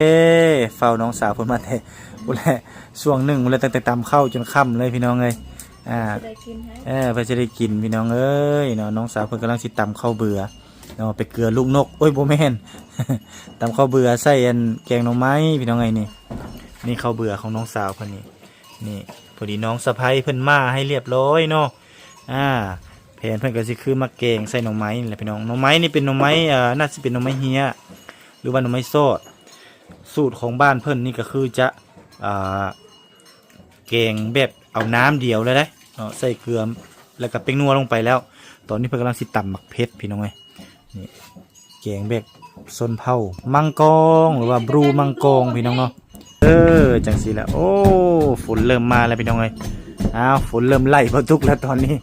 ເອ້ ເຝົ້ານ້ອງສາວເພິ່ນມາແຕ່ພຸ້ນແຫຼະ ຊ່ວງໜຶ່ງພຸ້ນແຫຼະ ຕັ້ງແຕ່ຕຳເຂົ້າຈົນຄ່ຳເລີຍພີ່ນ້ອງເອີຍ. ອ່າ ຊິໄດ້ກິນໃຫ້ ເອີ ເພິ່ນຊິໄດ້ກິນພີ່ນ້ອງເອີຍເນາະ. ນ້ອງສາວເພິ່ນກຳລັງຊິຕຳເຂົ້າເບືອເນາະ ໄປເກືອລູກນົກ ໂອ້ຍ ບໍ່ແມ່ນ ຕຳເຂົ້າເບືອໃສ່ອັນແກງໜໍ່ໄມ້ພີ່ນ້ອງເອີຍ. ນີ້ ນີ້ເຂົ້າເບືອຂອງນ້ອງສາວເພິ່ນນີ້. ນີ້ ພໍດີນ້ອງສະໃພ້ເພິ່ນມ້າໃຫ້ລຽບລ້ອຍເນາະ. ອ່າ ແຜນເພິ່ນກໍຊິຄືໝາກແກງໃສ່ໜໍ່ໄມ້ນີ້ແຫຼະພີ່ນ້ອງ. ໜໍ່ໄມ້ນີ້ເປັນໜໍ່ໄມ້ ເອີ ໜ້າຊິເປັນໜໍ່ໄມ້ເຮຍ ຫຼືວ່າໜໍ່ໄມ້ຊອດ. ສູດຂອງບ້ານເພິ່ນນີ້ກໍຄືຈະ ອ່າ ແກງແບບເອົານ້ຳດຽວເລີຍເດ້ເນາະ ໃສ່ເກືອ ແລ້ວກໍແປ້ງນົວລົງໄປແລ້ວ. ຕອນນີ້ເພິ່ນກຳລັງຊິຕຳໝາກເຜັດພີ່ນ້ອງເອີຍ. ນີ້ ແກງແບບຊົນເຜົ່າມັງກອງ ຫຼືວ່າບຣູມັງກອງພີ່ນ້ອງເນາະ. ເອີ ຈັ່ງຊີ້ແຫຼະ. ໂອ້ ຝົນເລີ່ມມາແລ້ວພີ່ນ້ອງເອີຍ. ອ້າວ ຝົນເລີ່ມໄລ່ບໍ່ຕຸກແລ້ວຕອນນີ້.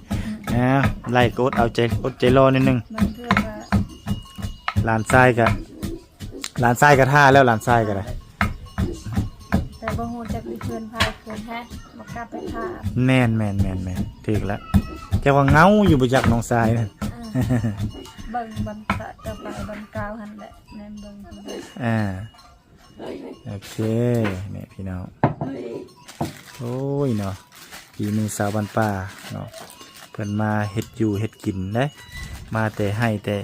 ອ້າວ ໄລ່ກໍອົດເອົາໃຈ ອົດໃຈລໍໜ້ອຍໜຶ່ງ. ບາງເທື່ອກໍ ຫຼານຊາຍກໍ ຫຼານຊາຍກໍຖ້າແລ້ວ ຫຼານຊາຍກໍໄດ້ ແຕ່ບໍ່ຮູ້ຈັກຢູ່ເຮືອນໃຜເຮືອນໃຜ ບໍ່ກ້າໄປຖ້າ. ແມ່ນໆໆໆ ຖືກແລ້ວ. ຈັກວ່າເຫງົາຢູ່ບໍ່ຈັກນ້ອງຊາຍນັ້ນ. ອ່າ ເບິ່ງບາງຕະ ຕະໄປບາງກາວຫັ້ນແຫຼະ ແມ່ນເບິ່ງ. ອ່າ ໂອເຄ ນີ້ພີ່ນ້ອງ ໂອ້ຍເນາະ ຝີມືສາວບ້ານປ່າເນາະ. ເພິ່ນມາເຮັດຢູ່ເຮັດກິນເດ້ ມາແຕ່ໄຮ່ແຕ່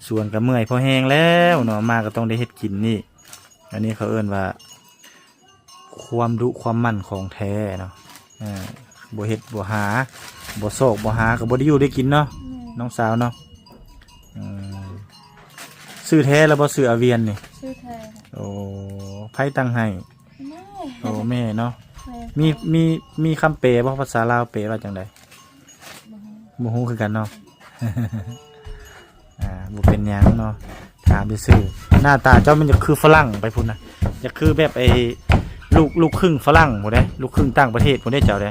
ສວນກໍເມື່ອຍພໍແຮງແລ້ວເນາະ ມາກໍຕ້ອງໄດ້ເຮັດກິນນີ້. ອັນນີ້ເຂົາເອີ້ນວ່າ ຄວາມດຸຄວາມໝັ່ນຂອງແທ້ເນາະ. ເອີ ບໍ່ເຮັດບໍ່ຫາ ບໍ່ຊອກບໍ່ຫາ ກໍບໍ່ໄດ້ຢູ່ໄດ້ກິນເນາະ ແມ່ນ ນ້ອງສາວເນາະ. ອືມ ຊື່ແທ້ແລ້ວບໍ່ ຊື່ອາວຽນນີ້? ຊື່ແທ້. ໂອ້ ໃຜຕັ້ງໃຫ້? ແມ່. ໂອ້ ແມ່ເນາະ. ແມ່. ມີ ມີ ມີຄຳແປບໍ່? ພາສາລາວແປວ່າຈັ່ງໃດ? ບໍ່ຮູ້ ບໍ່ຮູ້ຄືກັນເນາະ. ອ່າ ບໍ່ເປັນຫຍັງເນາະ ຖາມຊື່ໆ. ໜ້າຕາເຈົ້າມັນຢາກຄືຝຣັ່ງໄປພຸ້ນນະ ຢາກຄືແບບໄອ້ລູກ ລູກຄຶ່ງຝຣັ່ງພຸ້ນເດ້ ລູກຄຶ່ງຕ່າງປະເທດພຸ້ນເດ້ເຈົ້າເດ້.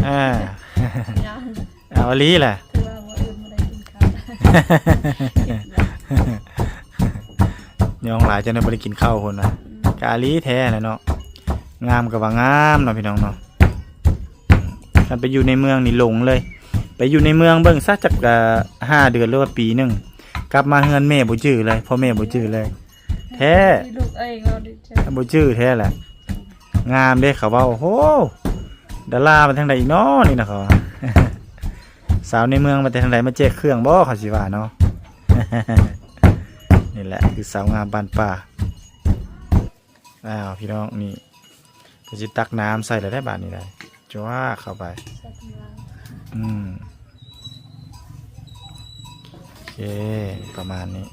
ເອີ ອ່າ ຍັງ ເອົາອີ່ຫຼີແຫຼະ ຄືວ່າມື້ອື່ນບໍ່ໄດ້ກິນເຂົ້າ ຍ້ອນຫຼາຍຈັ່ງໄດ້ບໍ່ໄດ້ກິນເຂົ້າພຸ້ນນະ. ອືມ ກະອີ່ຫຼີແທ້ແຫຼະເນາະ ງາມກໍວ່າງາມເນາະ ພີ່ນ້ອງເນາະ. ຄັນໄປຢູ່ໃນເມືອງນີ້ຫຼົງເລີຍ ໄປຢູ່ໃນເມືອງເບິ່ງຊະຈັກ ເອີ ຫ້າເດືອນ ຫຼືວ່າປີໜຶ່ງ ກັບມາເຮືອນແມ່ບໍ່ຈື່ເລີຍ ພໍ່ແມ່ບໍ່ຈື່ເລີຍ. ແທ້ ລູກເອີຍ ເວົ້າດີເຈີ ບໍ່ຈື່ແທ້ແຫຼະ. ງາມເດ້ ເຂົາເວົ້າ ໂອ້ໂຫ ດາລາມາທາງໃດອີກເນາະນີ້ນະ ເຂົາວ່າ ສາວໃນເມືອງມາແຕ່ທາງໃດ ມາແຈກເຄື່ອງບໍ່ ເຂົາຊິວ່າເນາະ. ນີ້ແຫຼະຄືສາວງາມບ້ານປ່າ. ອ້າວ ພີ່ນ້ອງ ນີ້ກໍຊິຕັກນ້ຳໃສ່ແລ້ວໄດ໋ ບາດນີ້ໄດ໋ ຈວກເຂົ້າໄປ. ອືມ ໂອເຄ ປະມານນີ້.